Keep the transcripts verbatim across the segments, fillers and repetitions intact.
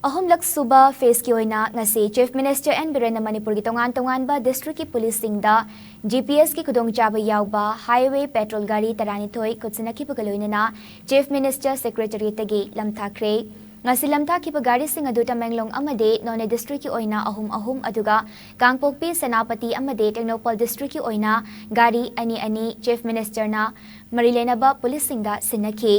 ꯑꯍꯨꯝꯂꯛ ꯁꯨꯕ ꯐꯦꯁꯀꯤ ꯑꯣꯏꯅ ꯉꯁꯤ ꯆꯤꯐ ꯃꯤꯅꯤꯁꯇꯔ ꯑꯦꯟ ꯕꯤꯔꯦꯟꯅ ꯃꯅꯤꯄꯨꯔꯒꯤ ꯇꯣꯉꯥꯟ ꯇꯣꯉꯥꯟꯕ ꯗꯤꯁꯇ꯭ꯔꯤꯛꯀꯤ ꯄꯨꯂꯤꯁꯁꯤꯡꯗ ꯖꯤ ꯄꯤ ꯑꯦꯁꯀꯤ ꯈꯨꯗꯣꯡꯆꯥꯕ ꯌꯥꯎꯕ ꯍꯥꯏꯋꯦ ꯄꯦꯇ꯭ꯔꯣꯜ ꯒꯥꯔꯤ ꯇꯔꯥꯅꯤꯊꯣꯏ ꯈꯨꯠꯁꯤꯟꯅꯈꯤꯕꯒ ꯂꯣꯏꯅꯅ ꯆꯤꯐ ꯃꯤꯅꯤꯁꯇꯔ ꯁꯦꯀ꯭ꯔꯦꯇꯔꯤꯌꯦꯠꯇꯒꯤ ꯂꯝꯊꯥꯈ꯭ꯔꯦ꯫ ꯉꯁꯤ ꯂꯝꯊꯥꯈꯤꯕ ꯒꯥꯔꯤꯁꯤꯡ ꯑꯗꯨ ꯇꯃꯦꯡꯂꯣꯡ ꯑꯃꯗꯤ ꯅꯣꯅꯦ ꯗꯤꯁꯇ꯭ꯔꯤꯛꯀꯤ ꯑꯣꯏꯅ ꯑꯍꯨꯝ ꯑꯍꯨꯝ, ꯑꯗꯨꯒ ꯀꯥꯡꯄꯣꯛꯄꯤ, ꯁꯦꯅꯥꯄꯇꯤ ꯑꯃꯗꯤ ꯇꯦꯡꯅꯧꯄꯜ ꯗꯤꯁꯇ꯭ꯔꯤꯛꯀꯤ ꯑꯣꯏꯅ ꯒꯥꯔꯤ ꯑꯅꯤ ꯑꯅꯤ ꯆꯤꯐ ꯃꯤꯅꯤꯁꯇꯔꯅ ꯃꯔꯤ ꯂꯩꯅꯕ ꯄꯨꯂꯤꯁꯁꯤꯡꯗ ꯁꯤꯟꯅꯈꯤ꯫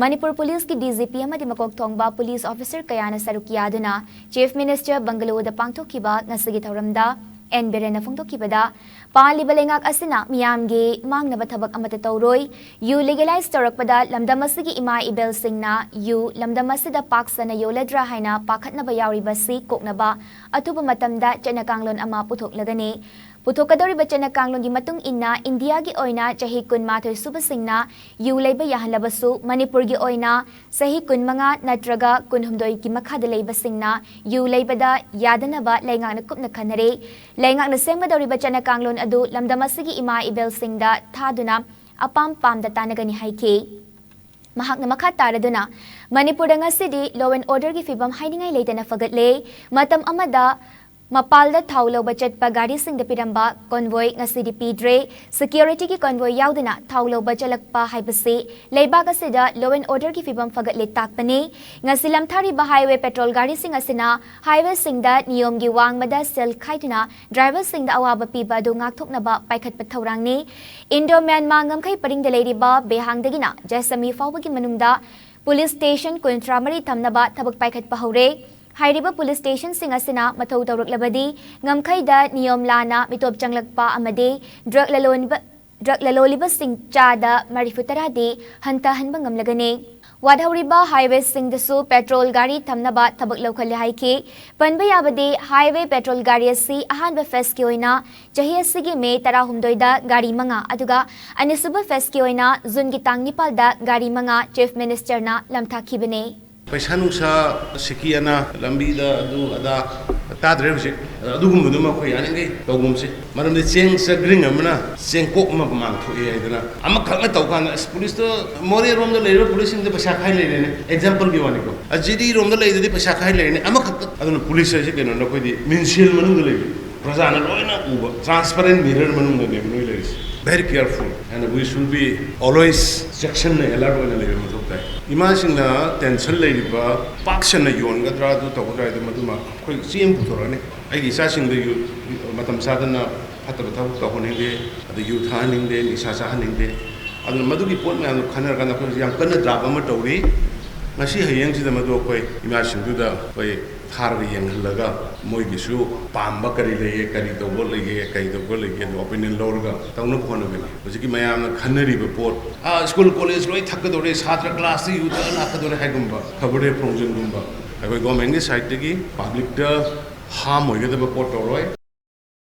ꯃꯅꯤꯄꯨꯔ ꯄꯨꯂꯤꯁꯀꯤ ꯗꯤ ꯖꯤ ꯄꯤ ꯑꯃꯗꯤ ꯃꯀꯣꯛ ꯊꯣꯡꯕ ꯄꯨꯂꯤꯁ ꯑꯣꯐꯤꯁꯔ ꯀꯌꯥꯅ ꯁꯔꯨꯛ ꯌꯥꯗꯨꯅ ꯆꯤꯐ ꯃꯤꯅꯤꯁꯇꯔ ꯕꯪꯒꯂꯣꯗ ꯄꯥꯡꯊꯣꯛꯈꯤꯕ ꯉꯁꯤꯒꯤ ꯊꯧꯔꯝꯗ ꯑꯦꯟ ꯕꯤꯔꯦꯟꯅ ꯐꯣꯡꯗꯣꯛꯈꯤꯕꯗ, ꯄꯥꯜꯂꯤꯕ ꯂꯩꯉꯥꯛ ꯑꯁꯤꯅ ꯃꯤꯌꯥꯝꯒꯤ ꯃꯥꯡꯅꯕ ꯊꯕꯛ ꯑꯃꯠꯇ ꯇꯧꯔꯣꯏ꯫ ꯌꯨ ꯂꯤꯒꯦꯂꯥꯏꯖ ꯇꯧꯔꯛꯄꯗ ꯂꯝꯗꯝ ꯑꯁꯤꯒꯤ ꯏꯃꯥ ꯏꯕꯦꯜꯁꯤꯡꯅ ꯌꯨ ꯂꯝꯗꯝ ꯑꯁꯤꯗ ꯄꯥꯛ ꯁꯟꯅ ꯌꯣꯜꯂꯗ꯭ꯔꯥ ꯍꯥꯏꯅ ꯄꯥꯈꯠꯅꯕ ꯌꯥꯎꯔꯤꯕꯁꯤ ꯀꯣꯛꯅꯕ ꯑꯊꯨꯕ ꯃꯇꯝꯗ ꯆꯠꯅ ꯀꯥꯡꯂꯣꯟ ꯑꯃ ꯄꯨꯊꯣꯛꯂꯒꯅꯤ꯫ ꯄꯨꯊꯣꯛꯀꯗꯧꯔꯤꯕ ꯆꯠꯅ ꯀꯥꯡꯂꯣꯟꯒꯤ ꯃꯇꯨꯡ ꯏꯟꯅ ꯏꯟꯗꯤꯌꯥꯒꯤ ꯑꯣꯏꯅ ꯆꯍꯤ ꯀꯨꯟꯃꯥꯊꯣꯏ ꯁꯨꯕꯁꯤꯡꯅ ꯌꯨ ꯂꯩꯕ ꯌꯥꯍꯜꯂꯕꯁꯨ, ꯃꯅꯤꯄꯨꯔꯒꯤ ꯑꯣꯏꯅ ꯆꯍꯤ ꯀꯨꯟꯃꯉꯥ ꯅꯠꯇ꯭ꯔꯒ ꯀꯨꯟꯍꯨꯝꯗꯣꯏꯒꯤ ꯃꯈꯥꯗ ꯂꯩꯕꯁꯤꯡꯅ ꯌꯨ ꯂꯩꯕꯗ ꯌꯥꯗꯅꯕ ꯂꯩꯉꯥꯛꯅ ꯀꯨꯞꯅ ꯈꯟꯅꯔꯦ꯫ ꯂꯩꯉꯥꯛꯅ ꯁꯦꯝꯒꯗꯧꯔꯤꯕ ꯆꯠꯅ ꯀꯥꯡꯂꯣꯟ ꯑꯗꯨ ꯂꯝꯗꯝ ꯑꯁꯤꯒꯤ ꯏꯃꯥ ꯏꯕꯦꯜꯁꯤꯡꯗ ꯊꯥꯗꯨꯅ ꯑꯄꯥꯝ ꯄꯥꯝꯗ ꯇꯥꯟꯅꯒꯅꯤ ꯍꯥꯏꯈꯤ꯫ ꯃꯍꯥꯛꯅ ꯃꯈꯥ ꯇꯥꯔꯗꯨꯅ, ꯃꯅꯤꯄꯨꯔꯗ ꯉꯁꯤꯗꯤ law and orderꯒꯤ ꯐꯤꯕꯝ ꯍꯥꯏꯅꯤꯡꯉꯥꯏ ꯂꯩꯇꯅ ꯐꯒꯠꯂꯦ꯫ ꯃꯇꯝ ꯑꯃꯗ ꯃꯄꯥꯜꯗ ꯊꯥꯎ ꯂꯧꯕ ꯆꯠꯄ ꯒꯥꯔꯤꯁꯤꯡꯗ ꯄꯤꯔꯝꯕ convoy ꯉꯁꯤꯗꯤ ꯄꯤꯗ꯭ꯔꯦ꯫ Securityꯒꯤ convoy ꯌꯥꯎꯗꯅ ꯊꯥꯎ ꯂꯧꯕ ꯆꯠꯂꯛꯄ ꯍꯥꯏꯕꯁꯤ ꯂꯩꯕꯥꯛ ꯑꯁꯤꯗ law and orderꯒꯤ ꯐꯤꯕꯝ ꯐꯒꯠꯂꯦ ꯇꯥꯛꯄꯅꯤ꯫ ꯉꯁꯤ ꯂꯝꯊꯥꯔꯤꯕ highway ꯄꯦꯇ꯭ꯔꯣꯜ ꯒꯥꯔꯤꯁꯤꯡ ꯑꯁꯤꯅ highwayꯁꯤꯡꯗ ꯅꯤꯌꯣꯝꯒꯤ ꯋꯥꯡꯃꯗ ꯁꯦꯜ ꯈꯥꯏꯗꯨꯅ driverꯁꯤꯡꯗ ꯑꯋꯥꯕ ꯄꯤꯕ ꯑꯗꯨ ꯉꯥꯛꯊꯣꯛꯅꯕ ꯄꯥꯏꯈꯠꯄ ꯊꯧꯔꯥꯡꯅꯤ꯫ Indo Myanmar ꯉꯝꯈꯩ ꯄꯔꯤꯡꯗ ꯂꯩꯔꯤꯕ ꯕꯦꯍꯥꯡꯗꯒꯤꯅ ꯖꯥꯏꯁꯃꯤ ꯐꯥꯎꯕꯒꯤ ꯃꯅꯨꯡꯗ police station ꯀꯨꯟꯊ꯭ꯔꯥ ꯃꯔꯤ ꯊꯝꯅꯕ ꯊꯕꯛ ꯄꯥꯏꯈꯠꯄ ꯍꯧꯔꯦ꯫ ꯍꯥꯏꯔꯤꯕ police stationꯁꯤꯡ ꯑꯁꯤꯅ ꯃꯊꯧ ꯇꯧꯔꯛꯂꯕꯗꯤ ꯉꯝꯈꯩꯗ ꯅꯤꯌꯣꯝ ꯂꯥꯟꯅ ꯃꯤꯇꯣꯞ ꯆꯪꯂꯛꯄ ꯑꯃꯗꯤ drug ꯂꯂꯣꯟꯕ, drug ꯂꯂꯣꯜꯂꯤꯕꯁꯤꯡ ꯆꯥꯗ ꯃꯔꯤꯐꯨ ꯇꯔꯥꯗꯤ ꯍꯟꯊꯍꯟꯕ ꯉꯝꯂꯒꯅꯤ꯫ ꯋꯥꯠꯍꯧꯔꯤꯕ highwayꯁꯤꯡꯗꯁꯨ ꯄꯦꯇ꯭ꯔꯣꯜ ꯒꯥꯔꯤ ꯊꯝꯅꯕ ꯊꯕꯛ ꯂꯧꯈꯠꯂꯦ ꯍꯥꯏꯈꯤ꯫ ꯄꯟꯕ ꯌꯥꯕꯗꯤ, highway ꯄꯦꯇ꯭ꯔꯣꯜ ꯒꯥꯔꯤ ꯑꯁꯤ ꯑꯍꯥꯟꯕ phaseꯀꯤ ꯑꯣꯏꯅ ꯆꯍꯤ ꯑꯁꯤꯒꯤ ꯃꯦ ꯇꯔꯥꯍꯨꯝꯗꯣꯏꯗ ꯒꯥꯔꯤ ꯃꯉꯥ, ꯑꯗꯨꯒ ꯑꯅꯤꯁꯨꯕ phaseꯀꯤ ꯑꯣꯏꯅ ꯖꯨꯟꯒꯤ ꯇꯥꯡ ꯅꯤꯄꯥꯜꯗ ꯒꯥꯔꯤ ꯃꯉꯥ ꯆꯤꯐ ꯃꯤꯅꯤꯁꯇꯔꯅ ꯂꯝꯊꯥꯈꯤꯕꯅꯤ꯫ ꯄꯩꯁꯥ ꯅꯨꯡꯁꯥ, ꯁꯤꯀꯤ ꯑꯅꯥ, ꯂꯝꯕꯤꯗ ꯑꯗꯨ ꯑꯗꯥ ꯇꯥꯗ꯭ꯔꯦ ꯍꯧꯖꯤꯛ꯫ ꯑꯗ ꯑꯗꯨꯒꯨꯝꯕꯗꯨꯃ ꯑꯩꯈꯣꯏ ꯌꯥꯔꯤꯈꯩ ꯇꯧꯒꯨꯝꯁꯤ꯫ ꯃꯔꯝꯗꯤ ꯆꯦꯡ ꯆꯒ꯭ꯔꯤꯡ ꯑꯃꯅ ꯆꯦꯡꯀꯣꯛ ꯑꯃ ꯃꯥꯡ ꯊꯣꯛꯑꯦ ꯍꯥꯏꯗꯅ ꯑꯃꯈꯛꯅ ꯇꯧ ꯀꯥꯟꯗ, ꯑꯁ, ꯄꯨꯂꯤꯁꯇꯣ ꯃꯣꯔꯦꯔꯣꯝꯗ ꯂꯩꯔꯤꯕ ꯄꯨꯂꯤꯁꯁꯤꯡꯗ ꯄꯩꯁꯥ ꯈꯥꯏ ꯂꯩꯔꯦꯅꯦ, ꯑꯦꯛꯖꯥꯝꯄꯜꯒꯤ ꯋꯥꯅꯤꯀꯣ꯫ ꯑ, ꯖꯤꯔꯤꯔꯣꯝꯗ ꯂꯩꯗꯨꯗꯤ ꯄꯩꯁꯥ ꯈꯥꯏ ꯂꯩꯔꯦꯅꯦ, ꯑꯃꯈꯛꯇ꯫ ꯑꯗꯨꯅ ꯄꯨꯂꯤꯁ ꯍꯥꯏꯁꯦ ꯀꯩꯅꯣꯅ ꯑꯩꯈꯣꯏꯗꯤ ꯃꯤꯟꯁꯦꯜ ꯃꯅꯨꯡꯗ ꯂꯩꯕ, ꯄ꯭ꯔꯖꯥꯅ ꯂꯣꯏꯅ ꯎꯕ transparent mirror ꯃꯅꯨꯡꯗꯅꯦꯕ ꯅꯣꯏ ꯂꯩꯔꯤꯁꯦ꯫ Very careful and we should be always ꯆꯦꯛꯁꯤꯟꯅ alert ꯑꯣꯏꯅ ꯂꯩꯕ ꯃꯊꯧ ꯇꯥꯏ꯫ ꯏꯃꯥꯁꯤꯡꯅ ꯇꯦꯟꯁꯟ ꯂꯩꯔꯤꯕ, ꯄꯥꯛ ꯁꯟꯅ ꯌꯣꯟꯒꯗ꯭ꯔꯥ, ꯑꯗꯨ ꯇꯧꯒꯗ꯭ꯔꯥ ꯍꯥꯏꯗꯣ ꯃꯗꯨꯃ ꯑꯩꯈꯣꯏ ꯆꯦ ꯑꯃ ꯄꯨꯊꯣꯔꯛꯑꯅꯤ꯫ ꯑꯩꯒꯤ ꯏꯆꯥꯁꯤꯡꯗ ꯌꯨ-, ꯃꯇꯝ ꯆꯥꯗꯅ ꯐꯠꯇꯕ ꯊꯕꯛ ꯇꯧꯍꯟꯅꯤꯡꯗꯦ, ꯑꯗ ꯌꯨ ꯊꯛꯍꯟꯅꯤꯡꯗꯦ, ꯅꯤꯁꯥ ꯆꯥꯍꯟꯅꯤꯡꯗꯦ꯫ ꯑꯗꯨꯅ ꯃꯗꯨꯒꯤ ꯄꯣꯠ ꯃꯌꯥꯝꯗꯣ ꯈꯟꯅꯔꯀꯥꯟꯗ ꯑꯩꯈꯣꯏ ꯌꯥꯝ ꯀꯟꯅ draft ꯑꯃ ꯇꯧꯔꯤ꯫ ꯉꯁꯤ ꯍꯌꯦꯡꯁꯤꯗ ꯃꯗꯨ ꯑꯩꯈꯣꯏ ꯏꯃꯥꯁꯤꯡꯗꯨꯗ ꯑꯩꯈꯣꯏ ꯊꯥꯔꯒ ꯌꯦꯡꯍꯜꯂꯒ ꯃꯣꯏꯒꯤꯁꯨ ꯄꯥꯝꯕ ꯀꯔꯤ ꯂꯩꯌꯦ, ꯀꯔꯤ ꯇꯧꯕ ꯂꯩꯒꯦ, ꯀꯔꯤ ꯇꯧꯕ ꯂꯩꯒꯦ, ꯑꯗꯨ opinion ꯂꯧꯔꯒ ꯇꯧꯅꯕ ꯍꯣꯠꯅꯒꯅꯤ꯫ ꯍꯧꯖꯤꯛꯀꯤ ꯃꯌꯥꯝꯅ ꯈꯟꯅꯔꯤꯕ ꯄꯣꯠ, "ꯑꯥ, ꯁ꯭ꯀꯨꯜ ꯀꯣꯂꯦꯖ ꯂꯣꯏ ꯊꯛꯀꯗꯧꯔꯦ, ꯁꯥꯇ꯭ꯔ ꯀ꯭ꯂꯥꯁꯇ ꯌꯨ ꯊꯛꯑ ꯂꯥꯛꯀꯗꯧꯔꯦ" ꯍꯥꯏꯒꯨꯝꯕ ꯈꯕꯔꯗ ꯐꯣꯡꯖꯤꯟꯒꯨꯝꯕ ꯑꯩꯈꯣꯏ ꯒꯣꯔꯃꯦꯟꯒꯤ ꯁꯥꯏꯠꯇꯒꯤ ꯄꯕ꯭ꯂꯤꯛꯇ harm ꯑꯣꯏꯒꯗꯕ ꯄꯣꯠ ꯇꯧꯔꯣꯏ꯫